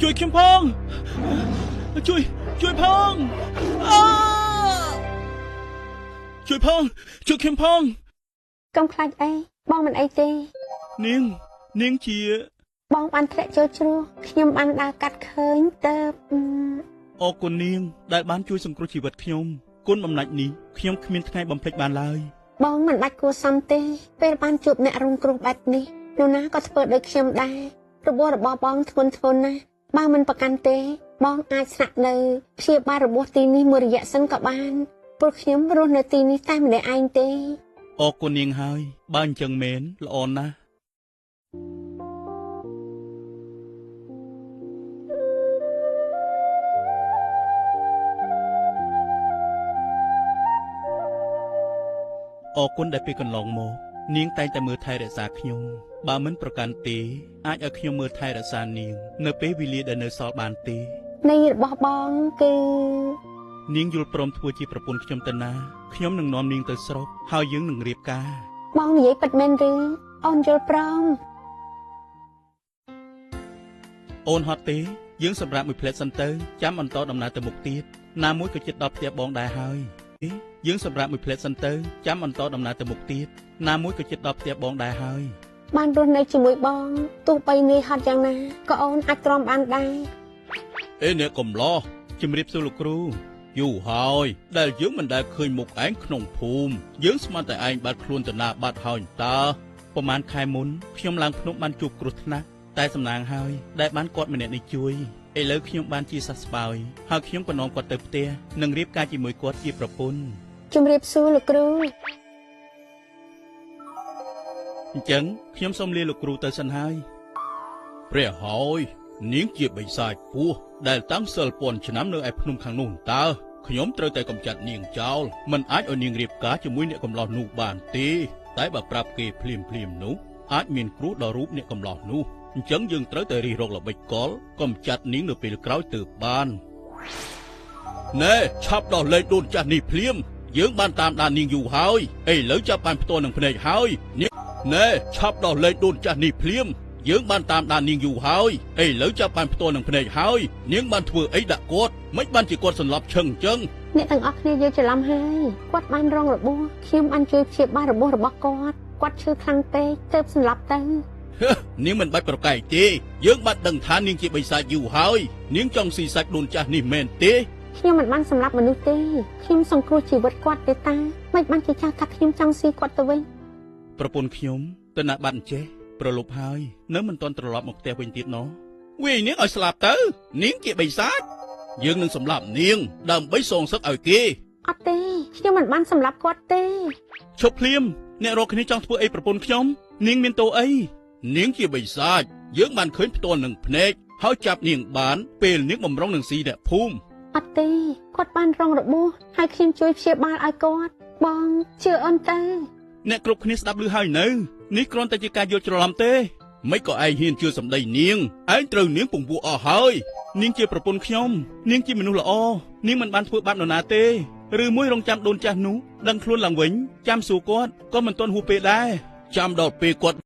ជួយខ្ញុំផងជួយជួយផងអើជួយផងជួយខ្ញុំផងកុំខ្លាចអីបងមិនអីទេនាងនាងជាបងបានធ្លាក់ចូលជ្រោះខ្ញុំបានដើរកាត់ឃើញទៅអរគុណនាងដែលបានជួយសង្គ្រោះជីវិតខ្ញុំគុណបំណាច់នេះខ្ញុំគ្មានថ្ងៃបំភ្លេចបានឡើយបងមិនបាច់គួរសមទេពេលបានជួបអ្នករងគ្រោះបែបនេះនរណាក៏ធ្វើដូចខ្ញុំដែររបួសរបស់បងធ្ងន់ធ្ងរណាស់បើមិនប្រកាន់ទេបងអាចស្នាក់នៅព្យាបាលរបួសទីនេះមួយរយៈសិនក៏បានព្រោះខ្ញុំរស់នៅទីនេះតែម្នាក់ឯងទេអរគុណនាងហើយបើអញ្ចឹងមែនល្អណាស់អរគុណដែលពេលកន្លងមកនាងតែងតែមើលថែរក្សាខ្ញុំបើមិនប្រកាន់ទេអាចឲ្យខ្ញុំមើលថែរក្សានាងនៅពេលវេលាដែលនៅសល់បានទេនៃរបស់បងគឺនាងយល់ព្រមធ្វើជាប្រពន្ធខ្ញុំទៅណាខ្ញុំនឹងនាំនាងទៅស្រុកហើយយើងនឹងរៀបការបងនិយាយពិតមែនឬអូនយល់ព្រមអូនហត់ទេយើងសម្រាប់មួយផ្លែសិនទៅចាំបន្តដំណើរទៅមុខទៀតណាមួយក៏ចិត្តដល់ផ្ទះបងដែរហើយយើងសម្រាប់មួយផ្លែសិនទៅចាំបន្តដំណើរទៅមុខទៀតណាមួយក៏ចិត្តដល់ផ្ទះបងដែរហើយបានរស់នៅជាមួយបងទោះបីនឿយហត់យ៉ាងណាក៏អូនអាចទ្រាំបានដែរអេអ្នកកំឡោះជំរាបសួរលោកគ្រូយូរហើយដែលយើងមិនដែលឃើញមុខឯងក្នុងភូមិយើងស្មានតែឯងបាត់ខ្លួនទៅណាបាត់ហើយតើប្រហែលខែមុនខ្ញុំឡើងភ្នំបានជួបគ្រោះថ្នាក់តែសំណាងហើយដែលបានគាត់ម្នាក់នេះជួយឥឡូវខ្ញុំបានជាសះស្បើយហើយខ្ញុំក៏នាំគាត់ទៅផ្ទះនិងរៀបការជាមួយគាត់ជាប្រពន្ធជំរាបសួរលោកគ្រូអញ្ចឹងខ្ញុំសូមលាលោកគ្រូទៅសិនហើយព្រះហើយនាងជាបិសាចពស់ដែលតាំងសិលពាន់ឆ្នាំនៅឯភ្នំខាងនោះតើខ្ញុំត្រូវតែកម្ចាត់នាងចោលមិនអាចឲ្យនាងរៀបការជាមួយអ្នកកំឡោះនោះបានទេតែបើប្រាប់គេភ្លាមភ្លាមនោះអាចមានគ្រោះដល់រូបអ្នកកំឡោះនោះអញ្ចឹងយើងត្រូវតែរិះរកល្បិចកលកម្ចាត់នាងនៅពេលក្រោយទើបបានណែឆាប់ដោះលែងដូនចាស់នេះភ្លាមយើងបានតាមដាននាងយូរហើយឥឡូវចាប់បានផ្ទាល់នឹងភ្នែកហើយណែឆាប់ដោះលែងដូនចាស់នេះភ្លាមយើងបានតាមដាននាងយូរហើយឥឡូវចាប់បានផ្ទាល់នឹងភ្នែកហើយនាងបានធ្វើអីដាក់គាត់មិនបានជាគាត់សន្លប់ឈឹងអញ្ចឹងអ្នកទាំងអស់គ្នាយល់ច្រឡំហើយគាត់បានរងរបួសខ្ញុំបានជួយព្យាបាលរបួសរបស់គាត់គាត់ឈឺខ្លាំងពេកទើបសន្លប់ទៅនាងមិនបាច់ប្រកែកទេយើងបានដឹងថានាងជាបិសាចយូរហើយនាងចង់ស៊ីសាច់ដូនចាស់នេះមែនទេខ្ញុំមិនបានសម្លាប់មនុស្សទេខ្ញុំសង្គ្រោះជីវិតគាត់ទេតាមិនបានជាចាស់ថាខ្ញុំចង់ស៊ីគាត់ទៅវិញប្រពន្ធខ្ញុំទៅណាបាត់អញ្ចេះប្រលប់ហើយនៅមិនទាន់ត្រឡប់មកផ្ទះវិញទៀតណោះវាយនាងឲ្យស្លាប់ទៅនាងជាបិសាចយើងនឹងសម្លាប់នាងដើម្បីសងសឹកឲ្យគេអត់ទេខ្ញុំមិនបានសម្លាប់គាត់ទេឈប់ភ្លាមអ្នករកគ្នាចង់ធ្វើអីប្រពន្ធខ្ញុំនាងមានទោសអីនាងជាបិសាចយើងបានឃើញផ្ទាល់នឹងភ្នែកហើយចាប់នាងបានពេលនាងបំរុងនឹងស៊ីអ្នកភូមិអត់ទេគាត់បានរងរបួសហើយខ្ញុំជួយព្យាបាលឲ្យគាត់បងជឿអូនទៅអ្នកគ្រប់គ្នាស្ដាប់ឮហើយនៅនេះគ្រាន់តែជាការយល់ច្រឡំទេមិនក៏ឯងហ៊ានជឿសម្ដីនាងឯងត្រូវនាងពង្វក់អស់ហើយនាងជាប្រពន្ធខ្ញុំនាងជាមនុស្សល្អនាងមិនបានធ្វើបាបនរណាទេឬមួយរងចាំដូនចាស់នោះដឹងខ្លួនឡើងវិញចាំសួរគាត់ក៏មិនទាន់ហួសពេលដែរចាំដល់ពេលគាត់